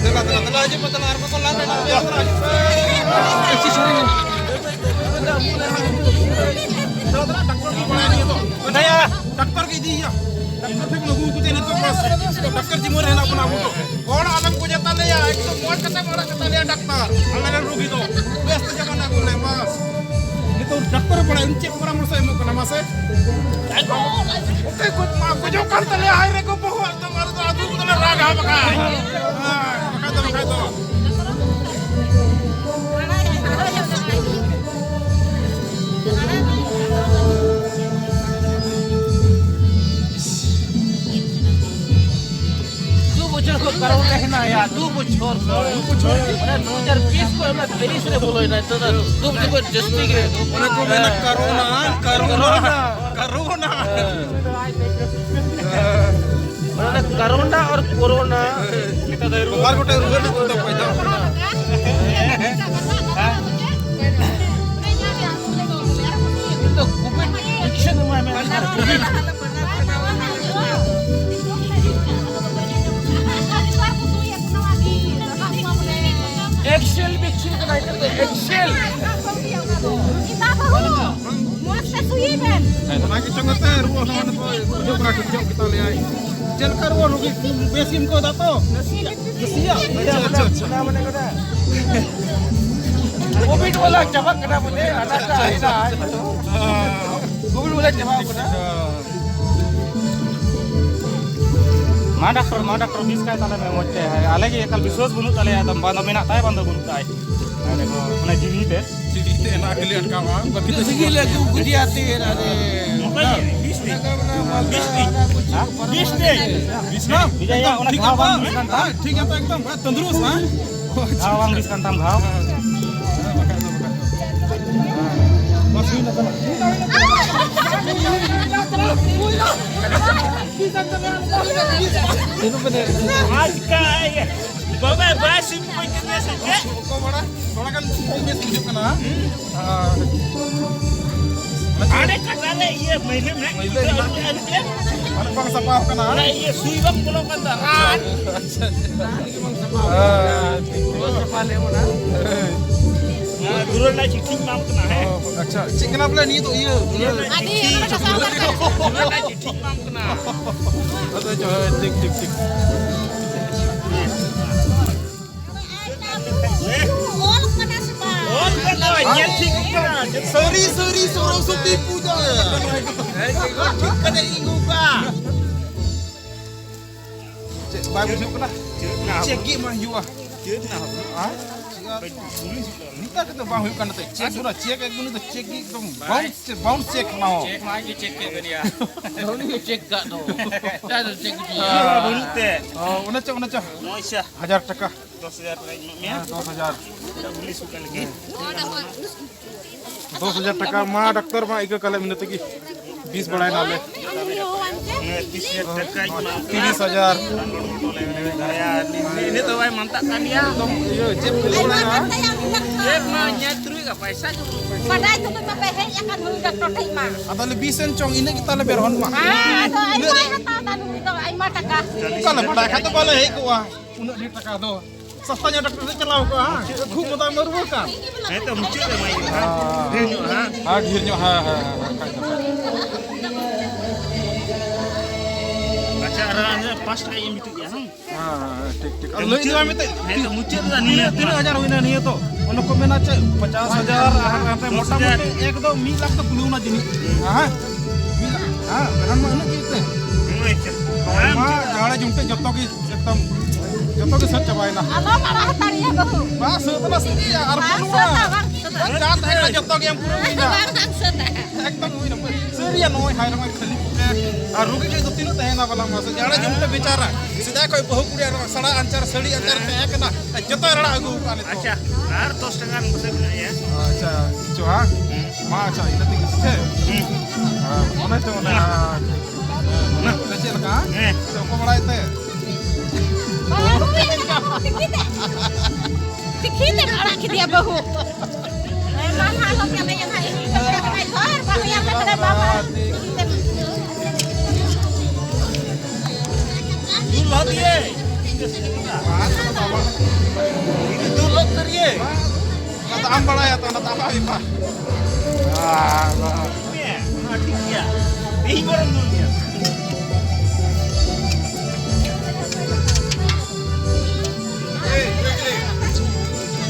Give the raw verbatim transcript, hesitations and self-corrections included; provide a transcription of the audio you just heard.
ᱫᱮᱞᱟ, ᱫᱮᱞᱟ, ᱫᱮᱞᱟ, ᱦᱤᱡᱩᱜ ᱯᱮ, ᱫᱮᱞᱟ, ᱟᱨ ᱵᱟᱠᱚ ᱞᱟᱸᱫᱟ ᱮᱱᱟ, ᱫᱮᱞᱟ, ᱫᱮᱞᱟ, ᱦᱤᱡᱩᱜ ᱯᱮ᱾ ᱫᱮᱞᱟ, ᱫᱮᱞᱟ, ᱰᱟᱠᱛᱚᱨ ᱠᱚ ᱵᱟᱲᱟᱭ ᱱᱤᱭᱟᱹ ᱫᱚ᱾ ᱰᱟᱠᱛᱚᱨ ᱠᱚ ᱤᱫᱤᱭᱮᱭᱟ᱾ ᱰᱟᱠᱛᱚᱨ ᱴᱷᱮᱱ ᱟᱹᱜᱩ ᱠᱟᱛᱮ ᱱᱤᱛᱚᱜ ᱵᱟᱥ, ᱰᱟᱠᱛᱚᱨ ᱡᱤᱢᱟᱹ ᱨᱮ ᱦᱮᱱᱟᱜ ᱵᱚᱱᱟ ᱟᱵᱚ ᱫᱚ᱾ ᱦᱚᱲ ᱟᱞᱚᱢ ᱜᱚᱡᱮ ᱛᱟᱞᱮᱭᱟ, ᱮᱠᱫᱚᱢ ᱢᱚᱡᱽ ᱠᱟᱛᱮ ᱚᱲᱟᱜ ᱠᱟᱛᱟ ᱞᱮᱭᱟ ᱰᱟᱠᱛᱟᱨ᱾ ᱟᱞᱮ ᱨᱮᱱ ᱨᱩᱜᱤ ᱫᱚ ᱵᱮᱥ ᱛᱮ ᱡᱮᱢᱚᱱ ᱟᱹᱜᱩ ᱞᱮ, ᱵᱟᱥ᱾ ᱱᱤᱛᱚᱜ ᱰᱟᱠᱛᱚᱨ ᱮ ᱵᱟᱲᱟᱭᱟ, ᱩᱱᱤ ᱪᱮᱫ ᱯᱚᱨᱟᱢᱚᱨᱥᱚ ᱮᱢᱚᱜ ᱠᱟᱱᱟ, ᱢᱟᱥᱮ? ᱚᱠᱚᱭ ᱜᱚᱡ ᱢᱟ ᱜᱚᱡᱚᱜ ᱠᱟᱱ ᱛᱟᱞᱮᱭᱟ, ᱦᱟᱭ ᱨᱮ ᱜᱚ ᱵᱚᱦᱚᱜ ᱮᱠᱫᱚᱢ ᱟᱨ ᱫᱚ ᱟᱹᱛᱩ ᱠᱚᱫᱚᱞᱮ ᱨᱟᱜᱟ ᱵᱟᱠᱷᱟᱡ᱾ ᱦᱮᱸ, ᱵᱟᱠᱷᱟᱡ ᱫᱚ, ᱵᱟᱠᱷᱟᱡ ᱫᱚ᱾ ᱫᱩ ᱵᱚᱪᱷᱚᱨ ᱠᱷᱚᱱ ᱠᱟᱨᱚᱱ ᱨᱮ ᱦᱮᱱᱟᱭᱟ, ᱫᱩ ᱵᱚᱪᱷᱚᱨ ᱠᱷᱚᱱ᱾ ᱫᱩ ᱵᱚᱪᱷᱚᱨ? ᱢᱟᱱᱮ ᱫᱩ ᱦᱟᱡᱟᱨ ᱵᱤᱥ ᱠᱷᱚᱱ ᱚᱱᱟ ᱛᱮᱭᱤᱥ ᱨᱮ ᱵᱚᱞᱚᱭᱮᱱᱟ, ᱱᱤᱛᱚᱜ ᱫᱚ ᱫᱩ ᱵᱚᱪᱷᱚᱨ ᱠᱷᱚᱱ ᱡᱟᱹᱥᱛᱤ ᱜᱮ᱾ ᱚᱱᱟ ᱠᱚ ᱢᱮᱱᱟ ᱠᱟᱨᱚᱱᱟ, ᱠᱟᱨᱚᱱᱟ, ᱠᱟᱨᱚᱱᱟ᱾ ᱠᱟᱨᱚᱱᱟ᱾ ᱦᱮᱸ᱾ ᱢᱟᱱᱮ ᱠᱟᱨᱚᱱᱟ ᱟᱨ ᱠᱳᱨᱳᱱᱟ᱾ ᱵᱟᱨ ᱜᱚᱴᱮᱡ ᱨᱩᱣᱟᱹ ᱨᱮᱱᱟᱜ ᱧᱩᱛᱩᱢ ᱫᱚ ᱚᱠᱚᱭ ᱫᱚ? ᱤᱧ ᱫᱚ ᱠᱳᱵᱷᱤᱰ ᱤᱧᱡᱮᱠᱥᱚᱱ ᱮᱢᱟᱭ ᱢᱮ᱾ ᱠᱳᱵᱷᱤᱰ᱾ ᱮᱠᱥᱮᱞ ᱵᱮᱠᱥᱮᱞ ᱠᱟᱱᱟ, ᱱᱤᱛᱚᱜ ᱫᱚ ᱮᱠᱥᱮᱞ᱾ ᱢᱚᱡᱽ ᱛᱮ ᱥᱩᱭᱮ ᱵᱮᱱ᱾ ᱚᱱᱟ ᱜᱮ ᱪᱚᱝ ᱠᱟᱛᱮ ᱨᱩᱣᱟᱹ ᱦᱚᱸ ᱱᱤᱛᱚᱜ ᱵᱩᱡᱷᱟᱹᱜ ᱠᱟᱱᱟ, ᱴᱷᱤᱠ ᱧᱚᱜ ᱜᱮᱛᱟ ᱞᱮᱭᱟᱭ᱾ ᱪᱮᱫ ᱞᱮᱠᱟ ᱨᱩᱣᱟᱹ ᱨᱩᱜᱤ ᱵᱮᱥ ᱜᱮᱢ ᱟᱹᱭᱠᱟᱹᱣ ᱫᱟ ᱛᱚ? ᱱᱟᱥᱮᱭᱟᱜ᱾ ᱟᱪᱪᱷᱟ, ᱟᱪᱪᱷᱟ, ᱟᱪᱪᱷᱟ᱾ ᱠᱳᱵᱷᱤᱰ ᱵᱟᱞᱟ ᱪᱟᱵᱟᱜ ᱠᱟᱱᱟ ᱵᱚᱞᱮ, ᱦᱟᱱᱟᱴᱟᱜ ᱦᱮᱱᱟᱜᱼᱟ᱾ ᱠᱳᱵᱷᱤᱰ ᱵᱟᱞᱟ ᱪᱟᱵᱟᱣ ᱠᱟᱱᱟ᱾ ᱢᱟ ᱰᱟᱠᱛᱚᱨ, ᱢᱟ ᱰᱟᱠᱛᱚᱨ, ᱵᱮᱥ ᱠᱟᱭ ᱛᱟᱞᱮ ᱢᱮ ᱢᱚᱡᱽ ᱛᱮ᱾ ᱟᱞᱮ ᱜᱮ ᱮᱠᱟᱞ ᱵᱤᱥᱣᱟᱥ ᱵᱟᱹᱱᱩᱜ ᱛᱟᱞᱮᱭᱟ, ᱮᱠᱫᱚᱢ ᱵᱟᱝ ᱫᱚ ᱢᱮᱱᱟᱜ ᱛᱟᱭ, ᱵᱟᱝ ᱫᱚ ᱵᱟᱹᱱᱩᱜ ᱛᱟᱭ᱾ ᱚᱱᱟ ᱡᱤᱣᱤ ᱛᱮ᱾ ᱴᱷᱤᱠ ᱛᱮ ᱦᱮᱱᱟᱜ ᱠᱷᱟᱹᱞᱤ ᱚᱱᱠᱟ ᱢᱟ, ᱵᱟᱹᱠᱤ ᱫᱚ ᱥᱤᱜᱤᱞ ᱞᱮ ᱟᱹᱜᱩ ᱠᱮᱫᱮᱭᱟ ᱛᱮ ᱟᱞᱮ᱾ ᱵᱤᱥ ᱴᱤ᱾ ᱵᱤᱥ ᱴᱤ᱾ ᱵᱤᱥ ᱴᱤ᱾ ᱵᱤᱡᱚᱭᱟ, ᱚᱱᱟ ᱴᱷᱤᱠ ᱜᱷᱟᱣ ᱜᱮᱭᱟ ᱵᱟᱝ ᱛᱚ? ᱵᱤᱥ ᱠᱟᱱ ᱛᱟᱢ? ᱦᱮᱸ, ᱴᱷᱤᱠ ᱜᱮᱭᱟ ᱛᱚ, ᱮᱠᱫᱚᱢ, ᱦᱮᱸ, ᱛᱚᱸᱫᱩᱨᱩᱥ, ᱦᱮᱸ? ᱦᱮᱸ, ᱵᱟᱠᱷᱟᱡ ᱫᱚ, ᱵᱟᱠᱷᱟᱡ ᱫᱚ᱾ ᱵᱟᱥ ᱦᱩᱭ ᱱᱟ, ᱪᱟᱞᱟᱜ᱾ ᱛᱤᱱᱟᱹᱜ ᱵᱮᱱ ᱮᱱᱮᱡ ᱠᱟᱱᱟ? ᱟᱡ ᱠᱟ ᱤᱭᱟᱹ, ᱵᱟᱵᱟ, ᱵᱟᱭ ᱥᱤᱢ ᱠᱚ ᱤᱫᱤ ᱢᱮ ᱥᱮ ᱪᱮᱫ? ᱠᱚ ᱵᱟᱲᱟ, ᱛᱷᱚᱲᱟ ᱜᱟᱱ ᱠᱚᱢ ᱵᱮᱥ ᱵᱩᱡᱷᱟᱹᱜ ᱠᱟᱱᱟ᱾ ᱟᱨ ᱟᱸᱰᱮ ᱠᱟᱴᱟ ᱨᱮ ᱤᱭᱟᱹ ᱢᱟᱹᱭᱞᱟᱹ ᱢᱮᱱᱟᱜ ᱢᱟᱹᱭᱞᱟᱹ ᱠᱚᱫᱚ ᱢᱮᱱᱟᱜ᱾ ᱟᱹᱨᱩᱵ ᱟᱹᱨᱩᱵ ᱞᱮᱢ᱾ ᱢᱟᱱᱮ ᱵᱟᱝ ᱥᱟᱯᱷᱟ ᱟᱠᱟᱱᱟ᱾ ᱚᱱᱟ ᱤᱭᱟᱹ ᱥᱩᱭ ᱵᱟᱝ ᱵᱚᱞᱚ ᱠᱟᱱ ᱫᱚ, ᱨᱟᱱ᱾ ᱟᱪᱪᱷᱟ, ᱟᱪᱪᱷᱟ᱾ ᱦᱮᱸ, ᱴᱷᱤᱠ ᱜᱮᱭᱟ᱾ ᱥᱟᱯᱷᱟ ᱞᱮ ᱚᱱᱟ᱾ ᱦᱮᱸ᱾ ᱦᱮᱸ, ᱫᱩᱞᱟᱹᱲ ᱨᱮᱱᱟᱜ ᱪᱤᱴᱷᱤᱧ ᱮᱢᱟᱢ ᱠᱟᱱᱟ, ᱦᱮᱸ᱾ ᱚ, ᱟᱪᱪᱷᱟ, ᱪᱮᱫ ᱠᱟᱱᱟ ᱵᱚᱞᱮ ᱱᱤᱭᱟᱹ ᱫᱚ? ᱤᱭᱟᱹ, ᱫᱩᱞᱟᱹᱲ ᱨᱮᱱᱟᱜ ᱟᱹᱰᱤ ᱪᱤᱴᱷᱤ᱾ ᱚᱱᱟ ᱠᱟᱛᱷᱟ ᱫᱩᱞᱟᱹᱲ ᱨᱮᱱᱟᱜ ᱪᱤᱴᱷᱤᱧ ᱮᱢᱟᱢ ᱠᱟᱱᱟ᱾ ᱟᱫᱚ ᱡᱚᱦᱟᱨ, ᱴᱷᱤᱠ, ᱴᱷᱤᱠ, ᱴᱷᱤᱠ᱾ ᱚᱞ ᱠᱟᱱᱟ ᱥᱮ ᱵᱟᱝ? ᱚᱞ ᱠᱟᱱᱟ, ᱧᱮᱞ ᱴᱷᱤᱠ ᱠᱟᱱᱟ᱾ ᱥᱟᱹᱨᱤ, ᱥᱟᱹᱨᱤ ᱥᱚᱨᱚᱥᱚᱛᱤ ᱯᱩᱡᱟᱹ᱾ ᱴᱷᱤᱠ ᱠᱟᱛᱮ ᱤᱧ ᱟᱹᱜᱩ ᱠᱟᱜᱼᱟ᱾ ᱪᱮᱫ ᱵᱟᱭ ᱵᱩᱡᱷᱟᱹᱜ ᱠᱟᱱᱟ? ᱪᱮᱫ ᱨᱮᱱᱟᱜ? ᱪᱮᱫ ᱜᱮ ᱵᱟᱝ ᱦᱩᱭᱩᱜᱼᱟ᱾ ᱪᱮᱫ ᱨᱮᱱᱟᱜ? ᱦᱮᱸ? ᱱᱮᱛᱟᱨ ᱠᱟᱛᱮ ᱵᱟᱝ ᱦᱩᱭᱩᱜ ᱠᱟᱱᱟ ᱛᱮ᱾ ᱪᱮᱠ ᱵᱚᱞᱟ, ᱪᱮᱠ ᱮᱠ ᱫᱩᱱᱤ ᱫᱚ ᱪᱮᱠ ᱜᱮ ᱮᱠᱫᱚᱢ ᱵᱟᱝ᱾ ᱵᱟᱣᱩᱱᱥ ᱪᱮᱠ, ᱵᱟᱣᱩᱱᱥ ᱪᱮᱠ ᱠᱟᱱᱟ ᱦᱚᱸ᱾ ᱪᱮᱠ ᱢᱟ ᱜᱮ ᱪᱮᱠ ᱠᱮᱫ ᱵᱮᱱ ᱭᱟ᱾ ᱩᱱᱤ ᱜᱮ ᱪᱮᱠ ᱠᱟᱜ ᱫᱚ᱾ ᱪᱟ ᱫᱚ ᱪᱮᱠ ᱜᱮ᱾ ᱵᱟᱹᱱᱩᱜ ᱛᱮ᱾ ᱚ, ᱚᱱᱟ ᱪᱚ, ᱚᱱᱟ ᱪᱚ᱾ ᱱᱚᱭᱥᱟ᱾ ᱦᱟᱡᱟᱨ ᱴᱟᱠᱟ᱾ ᱫᱚᱥ ᱦᱟᱡᱟᱨ ᱴᱟᱠᱟᱧ ᱮᱢᱟᱜ ᱢᱮᱭᱟ᱾ ᱦᱮᱸ, ᱫᱚᱥ ᱦᱟᱡᱟᱨ᱾ ᱵᱩᱞᱤ ᱥᱩᱠᱟ ᱞᱟᱹᱜᱤᱫ᱾ ᱫᱚᱥ ᱦᱟᱡᱟᱨ ᱴᱟᱠᱟ ᱢᱟ ᱰᱟᱠᱛᱚᱨ ᱢᱟ ᱤᱠᱟᱹ ᱠᱟᱞᱮ ᱢᱤᱱᱟᱹ ᱛᱮᱜᱮ ᱵᱤᱥ ᱵᱟᱲᱟᱭ ᱱᱟᱞᱮ᱾ ᱦᱮᱸ, ᱛᱤᱥ ᱦᱟᱡᱟᱨ ᱴᱟᱠᱟᱧ ᱮᱢᱟᱜ ᱢᱮᱭᱟ᱾ ᱛᱤᱨᱤᱥ ᱦᱟᱡᱟᱨ᱾ ᱤᱱᱟᱹ ᱫᱚ ᱵᱟᱭ ᱢᱟᱱᱛᱟᱜ ᱠᱟᱱ ᱜᱮᱭᱟ᱾ ᱮᱠᱫᱚᱢ ᱤᱭᱟᱹ ᱡᱮᱵ ᱠᱷᱟᱹᱞᱤ ᱵᱟᱲᱟᱭ ᱱᱟ᱾ ᱪᱮᱫ ᱢᱟ ᱧᱮᱞ ᱛᱩᱞᱩᱡ ᱯᱟᱭᱥᱟ ᱜᱮ ᱵᱟᱹᱱᱩᱜ᱾ ᱵᱟᱰᱟᱭ ᱛᱩᱞᱩᱡ ᱢᱟᱯᱮ ᱦᱮᱡ ᱟᱠᱟᱱ ᱱᱩᱭ ᱰᱟᱠᱛᱚᱨ ᱴᱷᱮᱡ ᱢᱟ᱾ ᱟᱫᱚ ᱞᱮ ᱵᱤᱥ ᱮᱱ ᱪᱚᱝ, ᱤᱱᱟᱹᱜ ᱜᱮ ᱛᱟᱞᱮ ᱵᱮᱨᱦᱚᱱ ᱢᱟ᱾ ᱦᱮᱸ, ᱟᱫᱚ ᱟᱭᱢᱟ ᱤᱱᱟᱹᱜ ᱦᱟᱛᱟᱣ ᱫᱟ ᱱᱩᱭ ᱫᱚ, ᱟᱭᱢᱟ ᱴᱟᱠᱟ᱾ ᱚᱠᱟ ᱞᱮ ᱵᱟᱰᱟᱭ ᱠᱷᱟᱡ ᱫᱚ ᱵᱟᱞᱮ ᱦᱮᱡ ᱠᱚᱜᱼᱟ᱾ ᱩᱱᱟᱹᱜ ᱰᱷᱮᱨ ᱴᱟᱠᱟ ᱫᱚ᱾ ᱥᱟᱥᱛᱟ ᱧᱚᱜ ᱰᱟᱠᱛᱚᱨ ᱥᱮᱫ ᱪᱟᱞᱟᱣ ᱠᱚᱜᱼᱟ, ᱦᱮᱸ? ᱠᱷᱩᱵ ᱢᱚᱫᱟ ᱢᱟᱹᱨᱩᱣᱟᱹ ᱠᱟᱱ᱾ ᱦᱮᱸ ᱛᱚ, ᱢᱩᱪᱟᱹᱫ ᱨᱮ ᱮᱢᱟᱭ ᱦᱩᱭᱩᱜᱼᱟ, ᱦᱮᱸ? ᱰᱷᱮᱨ ᱧᱚᱜ, ᱦᱮᱸ? ᱟᱨ ᱰᱷᱮᱨ ᱧᱚᱜ, ᱦᱮᱸ, ᱦᱮᱸ, ᱦᱮᱸ, ᱦᱮᱸ, ᱠᱷᱟᱡ ᱫᱚ᱾ ᱟᱪᱪᱷᱟ, ᱟᱨ ᱚᱱᱟ ᱯᱟᱸᱪ ᱴᱟᱠᱟ ᱮᱢ ᱵᱤᱴᱤ ᱜᱮᱭᱟ, ᱦᱮᱸ? ᱦᱮᱸ, ᱦᱮᱸ, ᱴᱷᱤᱠ, ᱴᱷᱤᱠ᱾ ᱟᱨ ᱞᱟᱹᱭ ᱫᱚ ᱢᱩᱪᱟᱹᱫ, ᱢᱮᱛᱟᱹᱧ, ᱦᱮᱸ ᱛᱚ, ᱢᱩᱪᱟᱹᱫ ᱨᱮ ᱱᱤᱭᱟᱹ ᱛᱤᱱᱟᱹᱜ ᱦᱟᱡᱟᱨ ᱦᱩᱭᱱᱟ ᱱᱤᱭᱟᱹ ᱫᱚ? ᱚᱱᱟ ᱠᱚ ᱢᱮᱱᱟ ᱪᱮᱫ, ᱯᱚᱪᱟᱥ ᱦᱟᱡᱟᱨ, ᱟᱨ ᱦᱟᱱᱛᱮ ᱫᱚᱥ ᱦᱟᱡᱟᱨ᱾ ᱢᱚᱴᱟᱢᱩᱴᱤ ᱮᱠᱫᱚᱢ ᱢᱤᱫ ᱞᱟᱠᱷ ᱫᱚ ᱠᱩᱞᱟᱹᱣ ᱱᱟ ᱡᱟᱹᱱᱤᱡ᱾ ᱦᱮᱸ? ᱢᱤᱫ ᱞᱟᱠᱷ, ᱦᱮᱸ, ᱵᱟᱠᱷᱟᱱ ᱢᱟ ᱩᱱᱟᱹᱜ ᱜᱮ ᱮᱱᱛᱮ᱾ ᱦᱮᱸ, ᱢᱟ, ᱢᱩᱪᱟᱹᱫ᱾ ᱡᱟᱦᱟᱸ ᱡᱩᱢᱴᱟᱹ ᱡᱚᱛᱚ ᱜᱮ ᱮᱠᱫᱚᱢ ᱡᱚᱛᱚ ᱜᱮ ᱥᱟᱹᱛ ᱪᱟᱵᱟᱭᱮᱱᱟ᱾ ᱟᱞᱚᱢ ᱟᱲᱟᱜ ᱦᱟᱛᱟᱲᱮᱭᱟ ᱵᱟᱹᱦᱩ᱾ ᱵᱟᱝ ᱥᱟᱹᱛ ᱮᱱᱟ, ᱥᱟᱹᱛ ᱮᱱᱟ, ᱟᱨ ᱵᱟᱝ ᱵᱟᱹᱱᱩᱜᱼᱟ᱾ ᱥᱟᱹᱛᱟ, ᱵᱟᱝ ᱥᱟᱹᱛᱟ᱾ ᱡᱟ ᱛᱟᱦᱮᱸ ᱠᱟᱱᱟ ᱡᱚᱛᱚ ᱜᱮ ᱮᱢ ᱯᱩᱨᱟᱹᱣ ᱦᱩᱭᱱᱟ᱾ ᱵᱟᱝ ᱥᱟᱹᱛᱟ᱾ ᱮᱠᱫᱚᱢ ᱦᱩᱭᱱᱟ, ᱥᱟᱹᱨᱤᱭᱟ ᱱᱚᱜᱼᱚᱭ ᱦᱟᱭ ᱨᱚᱝ ᱠᱷᱟᱹᱞᱤ ᱯᱚᱠᱮᱴ᱾ ᱟᱨ ᱨᱩᱜᱤ ᱴᱷᱮᱡ ᱫᱚ ᱛᱤᱱᱟᱹᱜ ᱛᱟᱦᱮᱸᱭᱮᱱᱟ ᱵᱟᱞᱟ ᱢᱟᱥᱮ? ᱡᱟᱲᱟ ᱡᱩᱢ ᱛᱮ ᱵᱮᱪᱟᱨᱟ᱾ ᱥᱮᱫᱟᱭ ᱠᱷᱚᱡ ᱵᱟᱹᱦᱩ ᱠᱩᱲᱤ ᱟᱨ ᱥᱟᱲᱟ ᱟᱧᱪᱟᱨ, ᱥᱟᱹᱲᱤ ᱟᱧᱪᱟᱨ ᱛᱟᱦᱮᱸ ᱠᱟᱱᱟ᱾ ᱟᱨ ᱡᱚᱛᱚᱭ ᱨᱟᱲᱟ ᱟᱹᱜᱩ ᱟᱠᱟᱫ ᱱᱤᱛᱚᱜ᱾ ᱟᱪᱪᱷᱟ, ᱟᱨ ᱫᱚᱥ ᱴᱟᱠᱟ ᱨᱮᱱᱟᱜ ᱯᱚᱭᱥᱟ ᱢᱮᱱᱟᱜᱼᱟ᱾ ᱟᱪᱪᱷᱟ, ᱪᱚ ᱦᱟᱸ᱾ ᱦᱩᱸ᱾ ᱢᱟ ᱟᱪᱪᱷᱟ, ᱤᱱᱟᱹ ᱛᱮᱜᱮ ᱥᱮ ᱪᱮᱫ? ᱦᱩᱸ᱾ ᱦᱮᱸ, ᱚᱱᱮ ᱛᱚ ᱚᱱᱟ ᱦᱩᱸ᱾ ᱪᱮᱫ ᱞᱮᱠᱟ? ᱠᱷᱤᱛᱮᱢ ᱟᱲᱟᱜ ᱠᱮᱫᱮᱭᱟ ᱵᱟᱹᱦᱩ᱾ ᱦᱮᱸ, ᱢᱟ ᱱᱟᱦᱟᱜ ᱟᱞᱚᱢ ᱧᱟᱢᱮᱭᱟ ᱱᱟᱦᱟᱜ, ᱤᱧ ᱧᱩᱛᱩᱢ ᱛᱮ ᱵᱟᱭ ᱦᱚᱲ, ᱵᱟᱝ ᱧᱟᱢ ᱞᱮᱠᱷᱟᱱ ᱵᱟᱵᱟ᱾ ᱫᱩᱞ ᱦᱚᱫ ᱤᱭᱟᱹ᱾ ᱫᱩᱞ ᱦᱚᱫ ᱠᱟᱨᱤᱭᱮ᱾ ᱚᱱᱟ ᱫᱚ ᱟᱢ ᱵᱟᱲᱟᱭᱟ ᱛᱚ, ᱚᱱᱟ ᱫᱚ ᱟᱢᱟᱜ ᱵᱮᱯᱟᱨ᱾ ᱟᱨ ᱦᱮᱸ, ᱚᱱᱟ ᱴᱷᱤᱠ ᱜᱮᱭᱟ᱾ ᱛᱮᱦᱮᱧ ᱵᱚᱨᱚᱝ ᱫᱩᱞ